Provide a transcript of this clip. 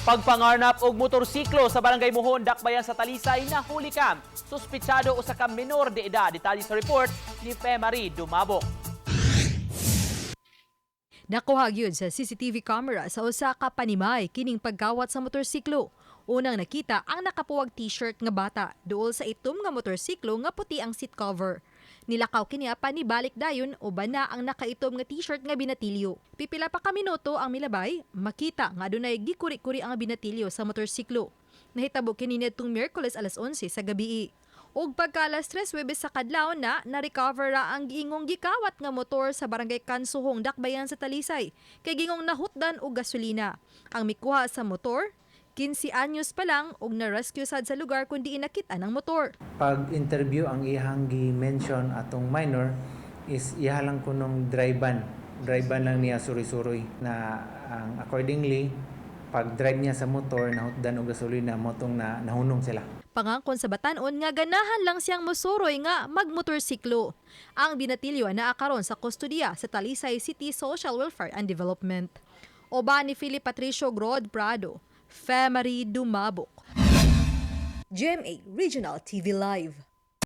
Pagpangarnap og motorsiklo sa Barangay Muhon, Dakbayan sa Talisay, nahuli kam. Suspitsado usa ka menor de edad. Detalye sa report ni Femary Dumabok. Nakuha gyud sa CCTV camera sa usa ka panimay kining pagkawat sa motorsiklo. Unang nakita ang nakapuwag t-shirt nga bata duol sa itom nga motorsiklo nga puti ang seat cover. Nilakaw kini apan nibalik dayon uban na ang nakaitom nga t-shirt nga binatilyo. Pipila pa ka minuto ang milabay, makita nga adunay gikuri-kuri ang binatilyo sa motorsiklo. Nahitabo kini niadtong Miyerkules alas 11 sa gabii. Ug pagka alas 3 Huwebes sa kadlawon na, na-recover ra ang giingong gikawat nga motor sa Barangay Kansuhong, Dakbayan sa Talisay, kay gingong nahutdan og gasolina. Ang mikuha sa motor, 15 anyos pa lang, ug na-rescue sad sa lugar kun diin nakit-an ang motor. Pag-interview, ang iyang gi-mention atong minor is iya lang kunong drive-an. Drive-an lang niya suroy-suroy na ang accordingly pag drive niya sa motor, nahutdan og gasolina, mao tong na nahunong sila. Pangangkon sa batanon nga ganahan lang siyang musuroy nga magmotorsiklo. Ang binatilyo naa karon sa kustodiya sa Talisay City Social Welfare and Development. Uban ni Philip Patricio Grod Prado, Femary Dumabok. GMA Regional TV Live.